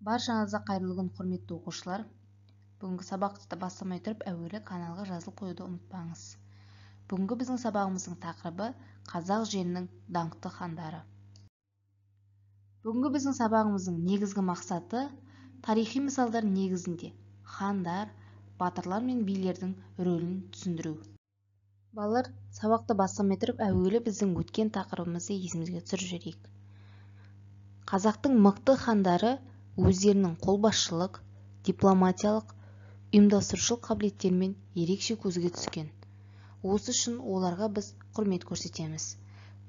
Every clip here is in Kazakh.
Баршаңызға қайырлы күн, құрметті оқушылар. Бүгінгі сабақты бастамай тұрып, әуелі каналға жазылып қоюды ұмытпаңыз. Бүгінгі біздің сабағымыздың тақырыбы қазақ жерінің даңқты хандары. Бүгінгі біздің сабағымыздың негізгі мақсаты тарихи мысалдар негізінде хандар, батырлар мен билердің рөлін түсіндіру. Балалар, сабақты бастамай тұрып, әуелі біздің өткен тақырыбымызды есімізге түсіріп жіберейік. Қазақтың мықты хандары өздерінің қолбасшылық, дипломатиялық, ұйымдастырушылық қабілеттерімен ерекше көзге түскен. Осы үшін оларға біз құрмет көрсетеміз.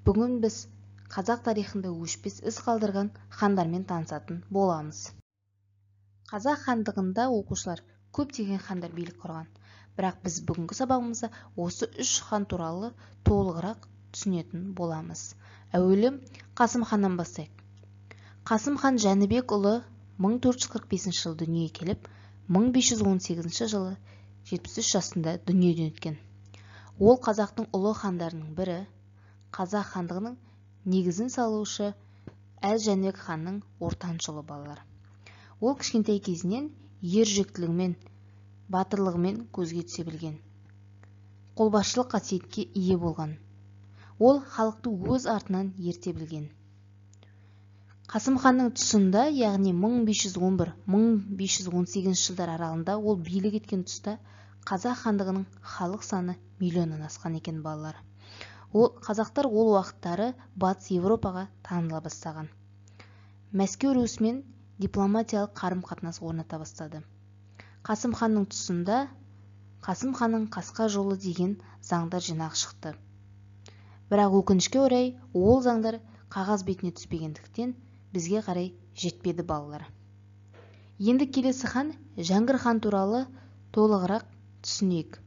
Бүгін біз қазақ тарихында өшпес із қалдырған хандармен танысатын боламыз. Қазақ хандығында оқушылар көптеген хандар билік құрған. Бірақ біз бүгінгі сабағымызда осы үш хан туралы толығырақ түсінетін боламыз. Әуелі Қасым ханнан бастайық. Қасым хан Жәнібекұлы 1445 жылы дүниеге келіп, 1518 жылы 73 жасында дүниеден өткен. Ол қазақтың ұлы хандарының бірі, қазақ хандығының негізін салушы Әз Жәнібек ханның ортаншы ұлы балалар. Ол кішкентай кезінен ер жүректілігімен, батырлығымен көзге түсе білген. Қолбасшылық қасиетке ие болған. Ол халықты өз артынан ерте білген. Қасым ханның тұсында, яғни 1511-1518 жылдар аралығында ол билік еткен тұста қазақ хандығының халық саны миллионнан асқан екен балалар. Ол қазақтар ол уақыттары Батыс Европаға таныла бастаған. Мәскеу Русімен дипломатиялық қарым-қатынас орната бастады. Қасым ханның тұсында Қасым ханның қасқа жолы деген заңдар жинағы шықты. Бірақ өкінішке орай ол заңдар қағаз бетіне түспегендіктен бізге қарай жетпеді балалар. Енді келесі хан Жәңгір хан туралы толығырақ түсінейік.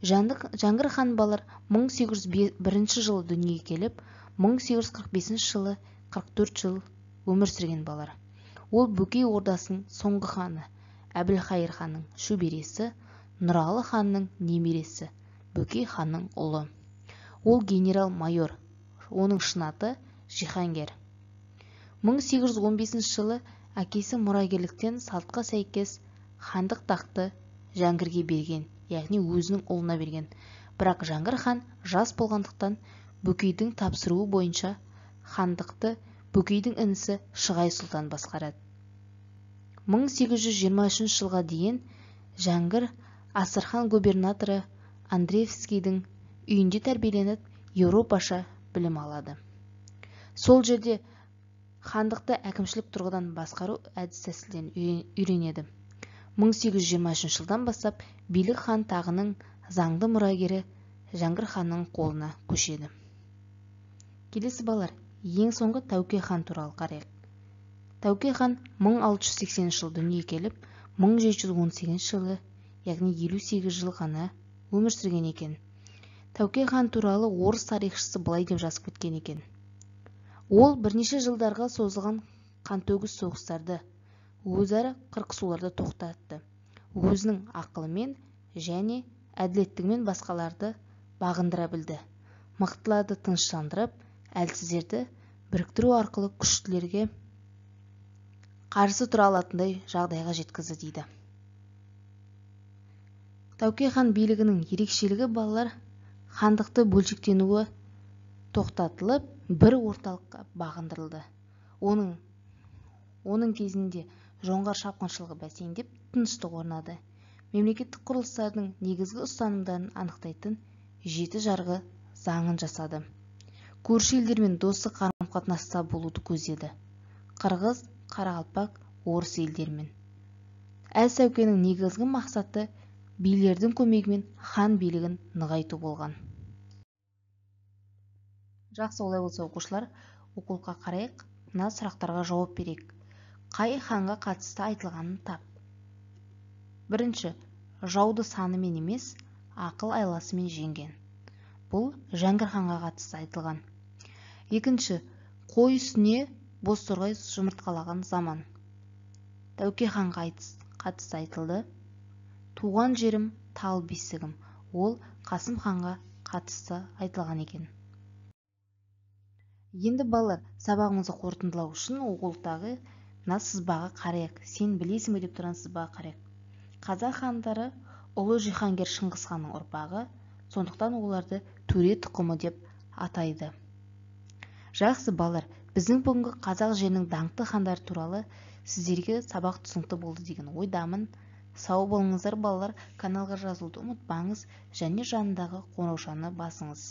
Жәңгір хан балалар 1801 жылы дүниеге келіп, 1845 жылы 44 жыл өмір сүрген балалар. Ол Бөкей ордасының соңғы ханы, Әбілхайыр ханның шөбересі, Нұралы ханның немересі, Бөкей ханның ұлы. Ол генерал-майор, оның шын аты Жиһангер. 1815 жылы әкесі мұрагерліктен салтқа сәйкес хандық тақты Жәңгірге берген, яғни өзінің ұлына берген. Бірақ Жәңгір хан жас болғандықтан Бөкейдің тапсыруы бойынша хандықты Бөкейдің інісі Шығай сұлтан басқарады. 1823 жылға дейін Жәңгір Астрахань губернаторы Андреевскийдің үйінде тәрбиеленіп, еуропаша білім алады. Сол жерде хандықты әкімшілік тұрғыдан басқару әдіс-тәсілдерін үйренеді. 1823 жылдан бастап билік хан тағының заңды мұрагері Жәңгір ханның қолына көшеді. Келесі балалар, ең соңғы Тәуке хан туралы қарайық. Тәуке хан 1680 жылы дүниеге келіп, 1718 жылы, яғни 58 жыл ғана өмір сүрген екен. Тәуке хан туралы орыс тарихшысы былай деп жазып кеткен екен. Ол бірнеше жылдарға созылған қантөгіс соғыстарды, өзара қырқысуларды тоқтатты. Өзінің ақылымен және әділеттігімен басқаларды бағындыра білді. Мықтыларды тыныштандырып, әлсіздерді біріктіру арқылы күштілерге қарсы тұра алатындай жағдайға жеткізді дейді. Тәуке хан билігінің ерекшелігі балалар, хандықты бөлшектенуі тоқтатылып, бір орталыққа бағындырылды. Оның кезінде жоңғар шапқыншылығы бәсеңдеп, тыныштық орнады. Мемлекеттік құрылыстардың негізгі ұстанымдарын анықтайтын 7 жарғы заңын жасады. Көрші елдермен достық қарым-қатынаста болуды көздеді. Қырғыз, қарақалпақ, орыс елдерімен. Әз Тәукенің негізгі мақсаты билердің көмегімен хан билігін нығайту болған. Жақсы, олай болса оқушылар, оқулыққа қарайық, мына сұрақтарға жауап берейік. Қай ханға қатысты айтылғанын тап. Бірінші, жауды санымен емес, ақыл айласымен жеңген. Бұл Жәңгір ханға қатысты айтылған. Екінші, қой үстіне бозторғай жұмыртқалаған заман. Тәуке ханға қатысты айтылды. Туған жерім, тал бесігім. Ол Қасым ханға қатысты айтылған екен. Енді балалар, сабағымызды қорытындылау үшін оқулықтағы Мына сызбаға қарайық. Сен білесің бе деп тұрған сызбаға қарайық. Қазақ хандары ұлы жиһангер Шыңғыс ханның ұрпағы, сондықтан оларды төре тұқымы деп атайды. Жақсы, балалар, біздің бүгінгі қазақ жерінің даңқты хандары туралы сіздерге сабақ түсінікті болды деген ойдамын. Сау болыңыздар, балалар. Каналға жазылуды ұмытпаңыз және жанындағы қоңыраушаны басыңыз.